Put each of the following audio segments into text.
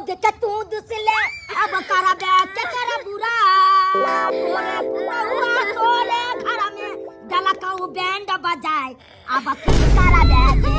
लोग के तू दुसले, अब करबे के कर बुरा। तोरे पुतहुआ तोरे घर में दलकऊ बैंड बजाए, अब की करबे के?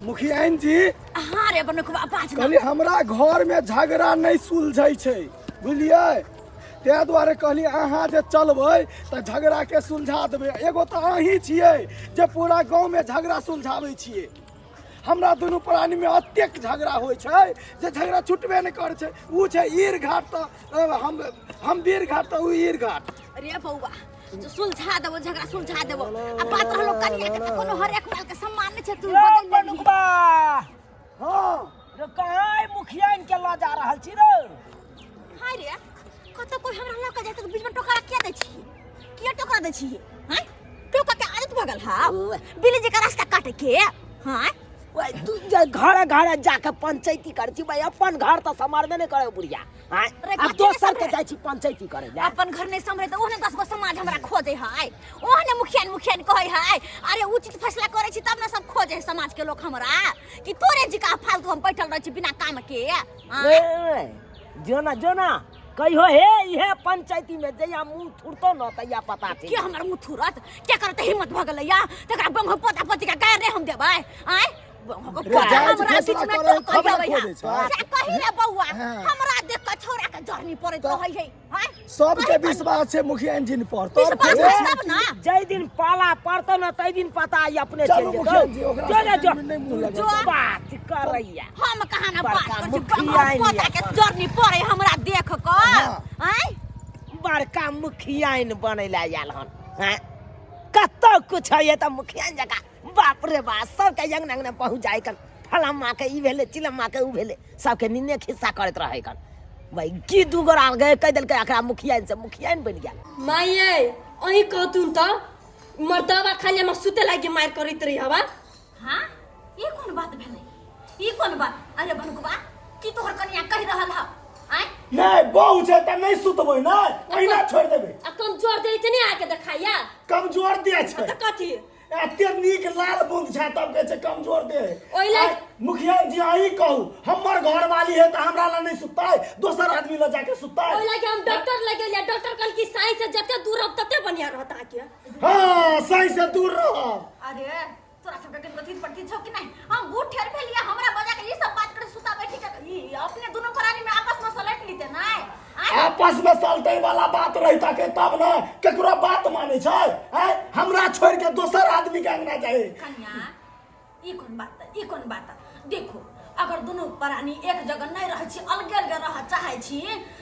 मुखियाइन जी। हाँ रे बनुकवा, बाज ना। कहली हमरा घर में झगड़ा नहीं सुलझै छै, बुझलियै? ताहि दुआरे कहली अहाँ जे चलबै तऽ झगड़ाके सुलझा देबै। एगो तऽ अहीं छियै जे पूरा गाँवमे झगड़ा सुलझाबै छियै। हमरा दुनू प्राणीमे एतेक झगड़ा होइ छै जे झगड़ा छुटबे नहि करै छै। ओ छै ईर घाट तऽ हम वीर घाट तऽ ओ ईर घाट। रे बौआ, जो सुलझा देबो, झगड़ा सुलझा देबो। आ बात रहलो कनिया के, तऽ कोनो हर एक माल के सम्मान नहि छै, तू रे बदल लेली। बनुकबा। हाँ। रे कहाँ है मुखिया इनके लऽ जा रहल छी रे? हाय रे, कतौ कोई हमरा लऽ के जाय तऽ बीच में टोकरा किया दै छी? किया टोकरा दै छी? हैं, टोका के आदत भऽ गेल हा बिल्ली जी के रास्ता काटे के? हाँ। ओए, तू जे घरे घरे जाके पंचायती करै छी भाई, अपन घर तऽ सम्हारबे नहि करे बुढ़िया। आँय, रे, आब कथी दोसर नहि के जाइ छी पंचायती करे लए। अपन घर नहीं संभरे तऽ ओहने 10 गो समाज हमरा खोजे है, ओहने मुखिया मुखिया कहै है। अरे उचित फैसला करै छी तब ने सब खोजे है समाज के लोग हमरा, कि तोरे जी का फालतू हम बैठल रहै छी बिना काम के। आँय? ए, जो ना, जो ना, कहियो हे इहे पंचायती में जहिया मुंह थुरतो न तहिया पता चलि। के हमर मुंह थुरत? के करत हिम्मत भ गेलै या तकरा बंग पोता पोती के गायर रे हम देबै? आँय, बंग रे, पोता जायज हमरा फैसला बीच में करे, टोकई तब ने अबै है। खोजै छै। से कही रे बौआ, हाँ। हमरा देख के छौड़ा के जरनी पड़ैत रहै है। आँय? सबके विश्वास छै मुखिया इंजिन पर, तब विश्वास खोजै छै छै। तब ना। जै दिन पाला पड़तो न तै दिन पता आई अपने चलू चलि जेतौ। मुखिया जी, ओकरा जो ना, जो। से नहि मुँह लगत। जो। बात करैया। हम कहाँ ना बात बड़का करै छी, मुखिया बंग पोता के अपन। जरनी पड़ै हमरा देख के। हाँ। आँय? बड़का मुखियाइन बनै लए आयल हन। हैं? कतौ कुछ होइए तऽ मुखियाइन जकाँ बाप रे बाप सबके अंगना अंगना पहुँच जाय कन, फलामा के ई भेलै, चिलम्मा के ऊ भेलै, सबके निन्ने खिस्सा करैत रहै कन। भाई की दू गोरा गए कहि देलकै एकरा मुखियाइन से मुखियाइन बनि गेल। माइये, अहीं कहतुन तऽ मर्दबा खाली हमरा सुते लागी मार करैत रही हवा। हाँ, ई कोन बात भेलै? ई कोन बात? अरे बनकुबा, की तोहर कनिया कहि रहल ह? आँय? नहि, बहु छै तऽ नहि सुतबै, नहि ओहिना छोड़ि देबै। आ कमजोर देह छै, नहि आके देखाइया। कमजोर देह छै तऽ कथी? एते नीक लाल बूंद छै तब कहै छै कमजोर देह। ओहि लए- आइ मुखिया जी अहीं कहू, हमर घरवाली है तऽ हमरा लग नहि सुततै, दोसर आदमी लग जाके सुततै? ओहि लागी हम डॉक्टर लग गेलियै, डॉक्टर कहल कि साई से जते दूर रहब तते बढ़िया रहत अहाँके। हाँ, सही से दूर रहब। अरे तोरा सबके कनि कथी पड़ती छौ कि नहीं? हम बूढ़ ठेर भेलियै, हमरा बजा के ई सब बात करे सुता बैठी के ई अपने दुनू प्राणी में आपस में सलट लीते नहीं? आँय? आपस में सलटे वाला बात रहता के तब न केकरो बात माने छै। आँय, हमरा छोड़ के दोसर आदमी के अंगना जाए। कन्या, ई कोन बात, ई कोन बात? देखो, अगर दुनू प्राणी एक जगह नहीं रहै छी, अलगे अलगे रह चाहै छी,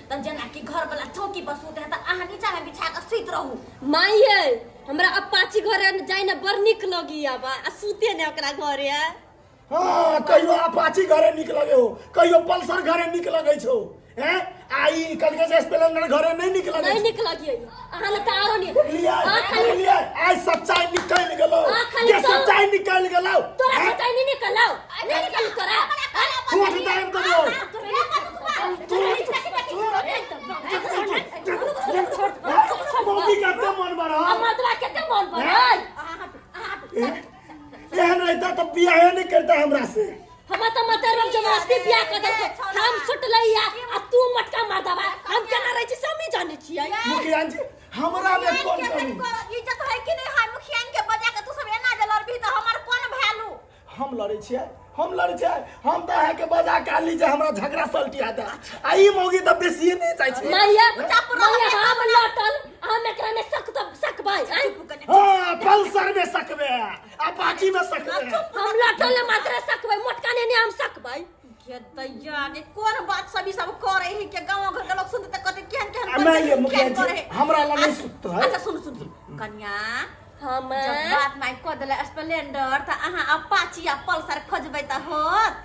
तऽ जेनाकि घर वाला चौकी पर सुते है तऽ अहाँ नीचा में बिछा के सुति रहू। माई यै, हमरा अपाची घरे जाय ने बड़ नीक लगैया बा, आ सुते ने ओकरा घरे। हाँ, कहियो अपाची घरे नीक लगे हो, कहियो पल्सर घरे नीक लगे छौ। हैं, आ ई कथी कहै छै, स्प्लेंडर घरे नहि नीक लगे नहीं छै। नीक लगिए अहाँ लग तऽ आरो नहीं। बुझलियै? अहाँ खाली- बुझलियै? आइ सच्चाई निकलि गेलौ। अहाँ खाली जे सच्चाई निकलि गेलौ। तोरा हैं? सच्चाई नहीं निकलौ, नहीं निकलौ तोरा। ठोक दाबि देबौ। मौगी कते मन बढ़ल। मर्दवा कते मन बढ़ल। एहन रहिता तऽ बियाहे नहि करता हमरा से। हमरा तऽ मतलब जबरदस्ती बियाह कर देलकै, हम सुटलैया आ तू मटका मार दबा, हम केना रहै छी से हमही जानै छियै। मुखिया जी, हमरा में कोन कमी? इज्जत है कि नहीं है? मुखिया के बजा के तू सब एना जे लड़बी तऽ हमर कोन वैल्यू? हम लड़ै छियै, हम लड़ै छियै? हम तऽ अहाँके बजा के आनली जे हमरा झगड़ा सलटिया दे, आ ई मौगी तऽ बेसिए नहि जाइ छै। माइया, चुप रह, माइया, हम लटल, हम एकरा में सक तऽ सकबै। आँय? हाँ, पल्सर में सकबे, अपाची में सकबे। हम लटल ने मात्र सकबै, मोटका ने हम सकबै। के दैया के कोन बात सब ई सब करे है के गांव घर के लोग सुनते त कते केहन केहन आ मानि लिअ मुखिया केहन जी, करे है। हमरा लग नहि सुततै। अच्छा सुन सुन सुन कन्या, हम जब बात माय कऽ देले स्प्लेंडर तऽ अहाँ अपाची आ पल्सर खोजबै तऽ होत?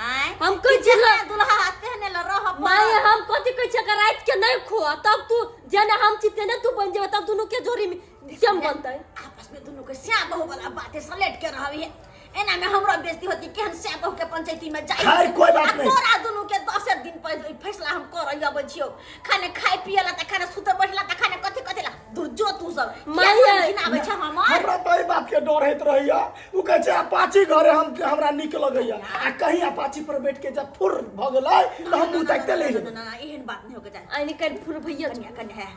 आँय? हम कहै कि छी जेहने दुल्हा तेहने लए रहऽ पड़त। माय, हम कथी कहै छी, अगर राति के नहीं खो तब तू जेना हम छी तेने तू बन जेबे, तब दुनू के जोड़ी में सेम बनतै। आपस में दुनू के स्या बहु वाला बात है, सलेट के रहबी है। एना में हमरो बेइज्जती होती, केहन स्या बहु के पंचायती में जाई। खैर, कोई बात आ नहीं। तोरा दुनू के 10 दिन पर ई फैसला हम करई अबै छियौ। खाने खाय पिए ला त खाने सुते बैठला त खाने कथी कथी ला, दूर जो तू सब। माय, किया घिनाबै छ हमर? हमरा तऽ एहि बात के डर होइत रहैया। उ कहै छै अपाची घरे हम हमरा नीक लगैया, आ कहीं अपाची पर बैठ के जब फुर भऽ गेलै तऽ हम मुँह ताकिते ले ना ना, एहन बात नहीं होके चाही। आइनी काल्हि फुर भैया। कन्या कन्या है,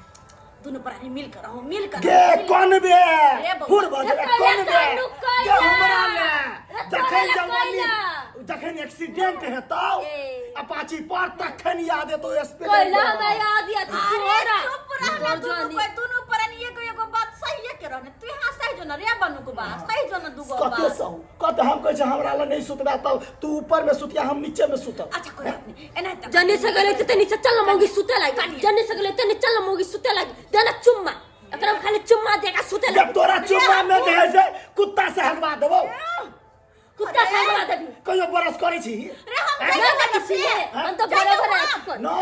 दुनू प्राणी मिल कर रहो, मिल कर गे रहो, मिल- कोन बे अरे बौआ। फुर भऽ गेलै रे कोन बे कानू गे हमरा ले रे जखन तोरा जवानी कोइला। जखन एक्सीडेंट हेतौ ए। अपाची पर तखन याद एतौ कोइला स्प्लेंडर। हमरा याद या अरे तोरा चुप रहना दुनू कोई, दुनू प्राणी एगो एगो बात सही के रहने तू यहाँ सही जो ना रे बनू को बात सही जो ना दुगो कते बात। सहू कते? हम कहै छै हमरा लग नहि सुतबे तब तू ऊपर में सुतिया, हम नीचे में सुतब। अच्छा कोई बात नहीं, एना तक जने से गले ते नीचे चल मोगी सुते लागी, जने से गले ते चल मोगी सुते लागी, देना चुम्मा, एकरा में खाली चुम्मा देगा सुते जब लागी। तोरा चुम्मा में जे है से कुत्ता से हगवा देबौ। कुत्ता से हगवा देबी? कहियो बरस करै छी? रे हम ना ना किसी ने हम तो बराबर है कर। ना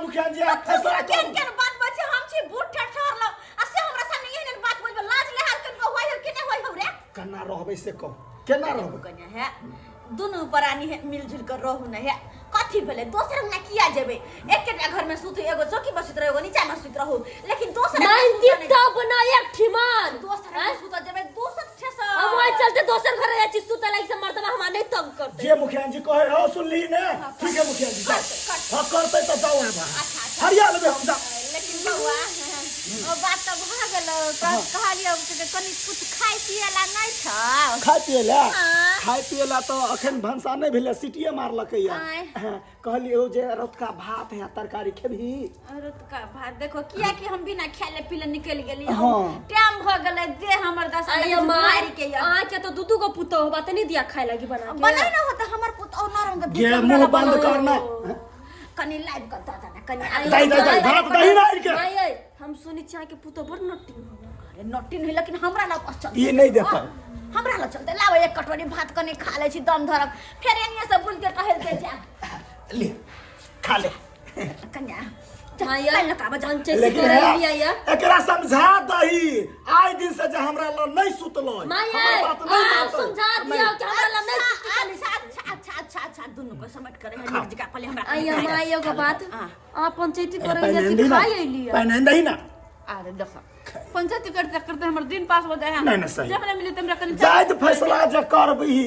मुखिया जी, आप फैसला केन करू। केन बात बचे, हम छी बूढ़ ठहरलो आ से हमरा सामने एहन बात बोलबे, लाज लेहार कन को होय हो कि नहीं होय हो रे? केना रहबै से कहू, केना रहबै? कन्या है, दुनू प्राणी है मिलजुल कर रहू न है, कथी भेलै? दोसर अंगना किया जेबै? एकेटा घर में सुतू, एगो चौकी पर सुत रहू, एगो नीचा में सुत रहू, लेकिन दोसर अंगना मानती सुतऽ नहि। तब ना एक ठिमान दोसर अंगना सुतऽ जेबै दोसर ठेसर। हम वही चलते दोसर घर जाइ छी सुते लागी से मर्दबा हमरा नहीं तंग करते। जे मुखिया जी कहे हो सुनली ने? ठीक है मुखिया जी, जाओ। हाँ करते तऽ जाओ, आब अच्छा। हरिया लेबै हम, जाओ। लेकिन बौआ, ओ बात तऽ भऽ गेलो, कहलियौ कि कनि कुछ खाइ पियै ला नहि छौ? खाय पियै लए? हाँ। खाय पियै लए तऽ अखन भनसा नहि भेलै, सीटिए मारलकै या। आँय। हाँ, कहलियौ जे रतुका भात है तरकारी खेबही? रतुका भात देखो, किया कि हम बिना खायले पीले निकलि गेली। हाँ। टाइम भऽ गेलै जे हमर दशा आइए माँ, मारि के यऽ। अहाँ के तो दू दू गो पुतोह बा, त नहीं दिया खाए लागी बना के? बनै न होता हमर पुतोह नरम के गे भीतर मुंह वाला बंद बनल। करना। कनि लाइव कऽ दऽ देना कनि आलू। दही दही दही भात दही ना के। माय अइ, हम सुनै छी अहाँ के पुतोह बड़ नटी हवे। अरे नटी नहीं, लेकिन हमरा लग चलते। ई नहि देतौ। हमरा लग चलते, लाबै एक कटोरी भात कनि खा लै छी, दम धरब, फेर एनिए से बुलि के टहल के जायब। ले खा ले। कन्या माय अइ, काल्हि लकाबऽ जा। पंचायती लेकिन करै है, लिया या। एकरा समझा दही, आइ दिन से जे हमरा लग नहीं सुतलो, माय हमर अइ, बात नहीं आप मानतै। समझा दिया कि हमरा ला नहीं सुती कनी। अच्छा अच्छा अच्छा अच्छा अच्छा, दुनू को समेट करे है नीक जगह पहले हमरा। आइया माय, एगो बात, हाँ। अहाँ पंचायती करै पहिने लिया दही कि ना, खाइ अइली? पहिने दही ना। अरे देखो, पंचायती करते करते हमर दिन पास हो जाए है। नहीं, नहीं, सही। जब हमरा मिले त हमरा कनी जायज फैसला जे करबही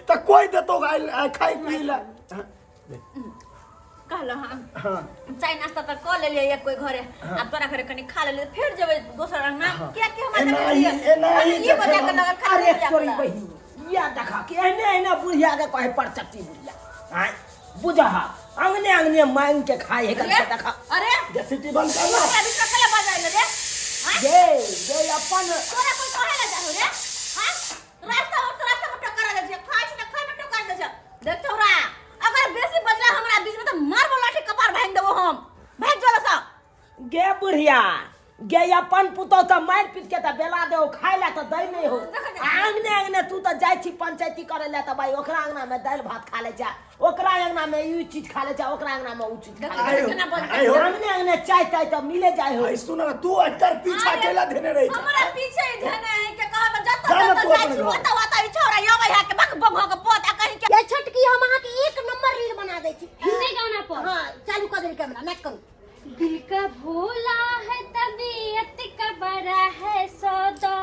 तऽ कोई देतो खाइ पी ले। हाँ, दे। कहलो हाँ। हाँ। चाय नाश्ता तऽ कऽ लेलियै एक कोई घरे, आब तोरा घरे कनि खा लेलियै, फेर जेबै दोसर अंगना, किया कि हमरा एनाही एनाही ई बजा जखन के हम- लगल खाली अरे पूजा तोरी करऽ। बहिन, या देखा कि एहने एहने बुढ़िया के कहे परचट्टी बुढ़िया आय बुझह अंगने अंगने मांग के खाए है अरे के देखा। अरे जे सिटी बंद कर ना। तोरा बीच में कला बजाय रे? हाँ? गे गे अपन तोरा कोई कहे ला जाहो रे? हाँ, रास्ता में रास्ता में टक्कर आ जाइ छै, खाइ छी तऽ खाइ में टक्कर जाइ छै। देख तोरा अगर बेसी बजला हमरा बीच में तऽ मारबो लाठी, कपार भांगि देबो हम, भागि चलो सब। गे बुढ़िया गे, अपन पुतोह तऽ मारि पीट के तऽ बेला दे, खाय ला तऽ दै नहि हो। आ अंगने अंगने तू तऽ जाइ छी पंचायती करे ला तऽ भाई ओकरा अंगना में दालि भात खा ले छै, ओकरा अंगना में ई चीज खा ले छै, ओकरा अंगना में ऊ चीज खा ले आयो, केना बजतै? आयो। छै। अंगने अंगने चाय ताय तऽ मिले जाय हो। आई सुन ना, तू एकर पीछा केला धेने रही छै? हमरा पीछे ही ध्यान है के कहब जत जा ना जत तू जाइ अपन छी घर। ओत ओत ई छोरा यबै है के बक बक के पोत आ कहीं के। ये छोटकी, हम अहाँके एक नंबर रील बना दै छी। हिंदी गाना पर। हाँ, चालू कऽ देल कैमरा, नाच करू। दिल का भोला है तबीयत का बड़ा है सौदा,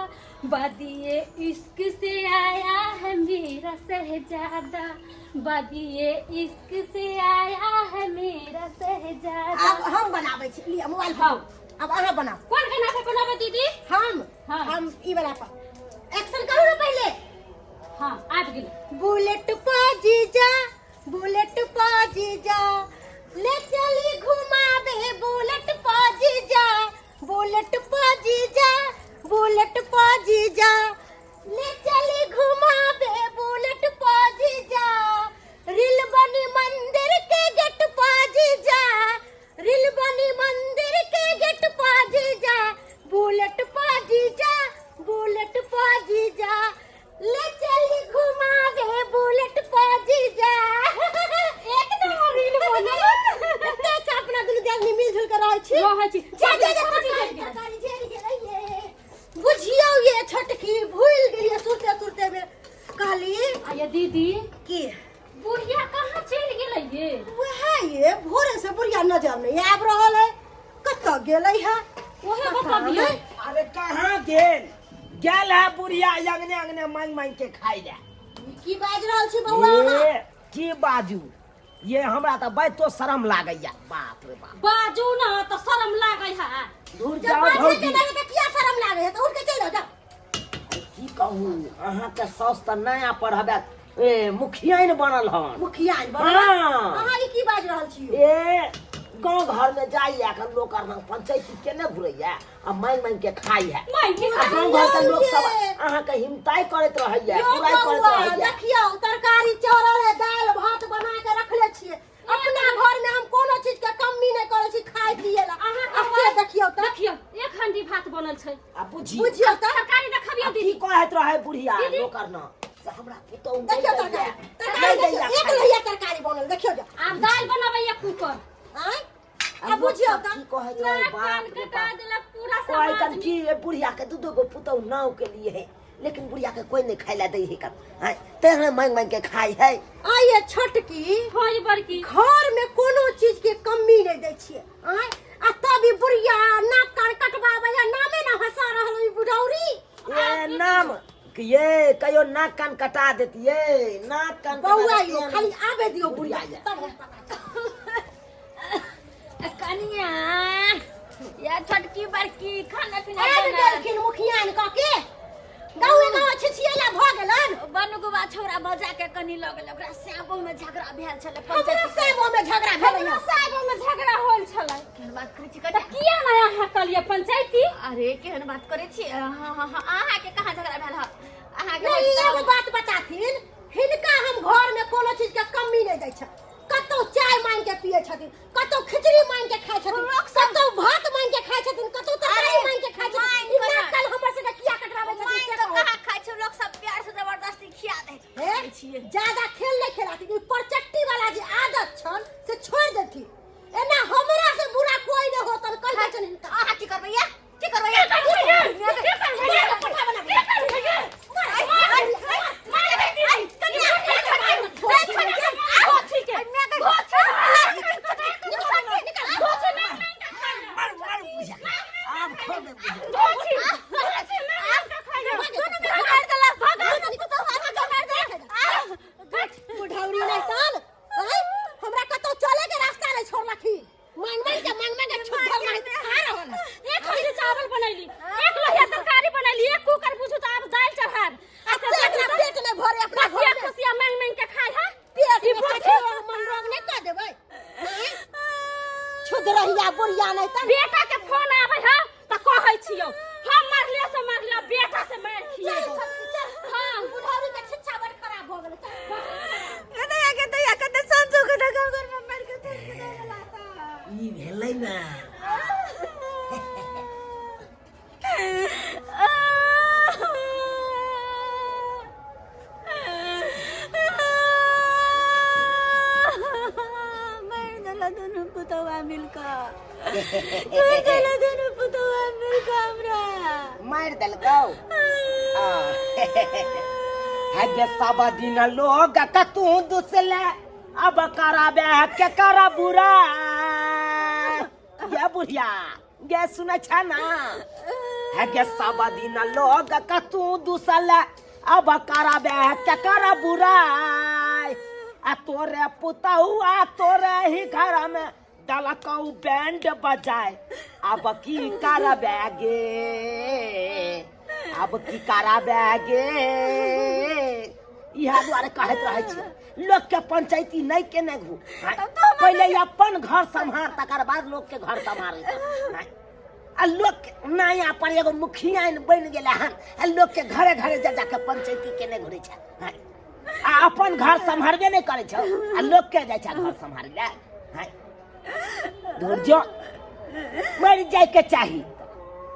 बादिए इश्क से आया है मेरा शहजादा, बादिए इश्क से आया है मेरा शहजादा। आब हम बनाबै छी, लिअ मोबाइल। हाँ। आब अहाँ बनाउ। कौन गाना पे बनाबे दीदी? हम। हाँ। हम ई वाला पर एक्शन करू ने पहिले। हाँ, आबि गेल। बुलेट पा जीजा, बुलेट पा जीजा ले चली घुमाबे, बुलेट पा जीजा, बुलेट पा जीजा, बुलेट पा जीजा ले चली घुमाबे, बुलेट पा जीजा, रील बनी मंदिर के गेट पा जीजा, रील बनी मंदिर के गेट पा जीजा, बुलेट पा जीजा, बुलेट पा जीजा ले चली घुमावे, बुलेट पा जीजा। एक नंबर रील बनल। कते अच्छा अपना दुनू दियादनी मिलजुल के रहै छी। रहै छी। जा जा जा, तरकारी तरकारी झेल गेलै ये। बुझियौ ये छोटकी, भूलि गेलियै सुरते सुरते में कहली। आया दीदी। की? बुढ़िया कहाँ चलि गेलै ये? वएह ये भोरे से बुढ़िया नजर नहीं आबि रहल है, कतऽ गेलै है? ओहे बतबियौ। अरे कहाँ गेल? गेल है बुढ़िया अंगने अंगने मांग मांग के खाइ ले। की बाजि रहल छी बौआ अहाँ? ए, की बाजू ये, हमरा तऽ बाजितो शरम लागैया, बाप रे बाप। बाजू ना तऽ शरम लागै है। दूर जब जाओ बाजै के भौजी। नहि तऽ किया शरम लागै है? तऽ उठ के चलि जाओ, जाओ। की कहू, अहाँके साउस तऽ नया पर हवे ए मुखियाइन बनल हन। मुखिया बनल? हाँ। अहाँ ई की बाजि रहल छी? ए गाँव घर में जाइए, एखन लोक आर पंचायती केने घुरैया आ मांगि मांगि के खाइ है। मांगि के आ गाँव घर के लोक सब ये। अहाँके हिमताइ करैत रहैया, यो बुराइ करैत बौआ, रहैया। देखियौ, तरकारी चौरल है, दालि भात बना के रखले छियै। अपना घर में हम कोनो चीज के कमी नहि करै छी खाय पिए ला। अहाँ आ से देखियौ तऽ। देखियौ, एक हंडी भात बनल छै। आ बुझी बुझियौ तऽ। तरकारी देखबियौ आ की दीदी। कहैत रहै बुढ़िया दीदी। लोक आर न से हमरा पुतहु नहि देखियौ दैया, तरकारी, तरकारी नहि देखियौ, दैया एक खाय। लोहिया तरकारी बनल, देखियौ जा। आब दालि बनबैया कुकर। आँय? आ आ बुझियौ लोक सब तऽ। की कहैत रहै, नाक कान बाप रे कटा बाप। देलक पूरा कहै समाज कन में। की ये बुढ़िया के दू दू गो पुतहु नाव के लिए है, लेकिन बुढ़िया के कोई नहीं खाय ला दै है कन, आँय, तेहने मांगि मांगि के खाय है। आइए छोटकी। हाँ, ई बड़की। घर में कोनो चीज के कमी नहीं दै छियै, आँय? आ तब ई बुढ़िया नाक कान कटबाबै आ नामे ना हंसा रहल ई बुढ़ौरी। ए नाम ये कहियो नाक कान कटा देतिये, नाक कान कटा बौआ देतिये। यो खाली आबे दियौ बुढ़िया बुढ़िया ये। तब हम पता चलत। कनिया या छोटकी बड़की, खाना पीना आबि बनल? गेलखिन मुखियान कऽ के, गाँवे गाँव छिछिएला भऽ गेलनि। बनगुआ छौड़ा बजा के कनी लऽ गेलै ओकरा, साबो में झगड़ा भेल छलै। हमरो पंचायत साहेबो में झगड़ा भेलै हमरो साहेबो में झगड़ा होल छलै। केहन बात करै छी तऽ कनिया? किया नहि अहाँ कहलियै पंचायती? अरे, केहन बात करै छी? हाँ हाँ हाँ, अहाँके कहाँ झगड़ा भेल हँ अहाँके? नहीं, एगो बात बताथिन हिनका, हम घर में कोनो चीज के कमी नहीं दै छै। कतौ चाय मांग के पिए छथिन, कतौ खिचड़ी मांग के खाइ छथिन, कतौ भात मांग के खाइ छथिन, कतौ तरकारी अरे, मांग के खाइ छथिन। मांग ई के नाक कान हमर सबके किया कटराबै छथिन मांगि से कऽ कहू। कहाँ खाइ छै लोक सब, प्यार से जबरदस्ती खिया दै छै। हे, ज्यादा खेल नहीं खेलाथिन। ई परचट्टी वाला जे आदत छन से छोड़ देथिन। एना हमरा से बुरा कोई नहीं होतन, कहि दै छन हिनका। अहाँ की करबै या, की करबै या? पठा बना मार मार बुढ़िया, आब खो दे बुढ़िया। बुढ़ौरी नहीं तन, आँय? हमरा कतौ चले के रास्ता नहीं छोड़लखिन, मांग मांग के, मांग मांग के छुट्ठल नहीं खा रहल है। एक हंडी चावल बनैली, एक लोहिया तरकारी बनैली, एक कुकर बुझू तऽ आब दालि चढ़ायब। आ से अपना पेट नहीं भरे अपना घर बसिया में। खुसिया मांगि मांगि के खाय है। पेट में कछुआ मन रोग नहीं कह देबै, आँय? छुदरहिया बुढ़िया नहीं तन। बेटा के फोन आबै है तऽ कहै छियौ, हम मारलियो से मारलियो, बेटा से मारि खियेबौ। हाँ, बुढ़ौरी के छिच्छा बड़ खराब भऽ गेलै, चल। ई भेलै ने। मारि देला दुनू पुतौआ मिलकऽ, मारि देला दुनू पुतौआ मिलकऽ हमरा। मारि देलकौ हे सब दिन लोग कतू दुसले, अब कराबे के कर बुरा। ये बुढ़िया गे, सुनै छ ना? हे गे, सब दिन लोग कतू दुसले, अब कराबे के कर बुरा। आ तोरे पुतहु आ तोरे ही घर में दलकौ बैंड बजाए, अब की करबे गे, अब की करबे गे? इएह दुआरे कहैत रहै छी, लोक के पंचायती नहि केने घू। पहिले अपन घर सम्हार, तकर बाद लोक के घर सम्हारे। आ लोक के नया पर एगो मुखिया बनि गेलै हन, आ लोक के घरे घरे जा जाके पंचायती केने घुरै छै, हाँ? आ अपन घर सम्हारबे नहि करै छौ, आ लोक के जाइ छै घर सम्हारै लए, हाँ? धुर जो, मरि जाइके चाही।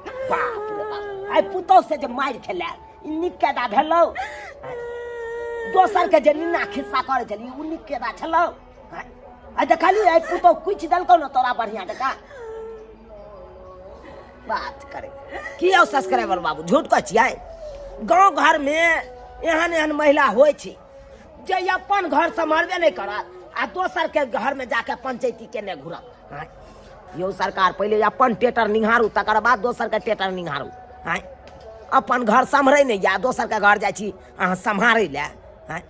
बाप रे बाप, आइ पुतहु से जे मारि खेला, ई नीक केदा भेलौ? दोसर के जे निन्ना खिस्सा करै छली, ओ नीक केदा छलौ? आ देखली, आइ पुतहु कुछि देलकौ ने तोरा बढ़िया जकाँ। बात करे की यौ सब्सक्राइबर बाबू, झूठ कहै छियै? गाँव घरमे एहन एहन महिला होइ छै जे अपन घर सम्हारबे नहि करत आ दोसरके घरमे जाके पंचायती केने घुरत। आँय यौ सरकार, पहिले अपन टेटर निहारू, तकर बाद दोसरके टेटर निहारू। आँय, अपन घर सम्हरै नहि या दोसरके घर जाइ छी अहाँ सम्हारै लए आँय।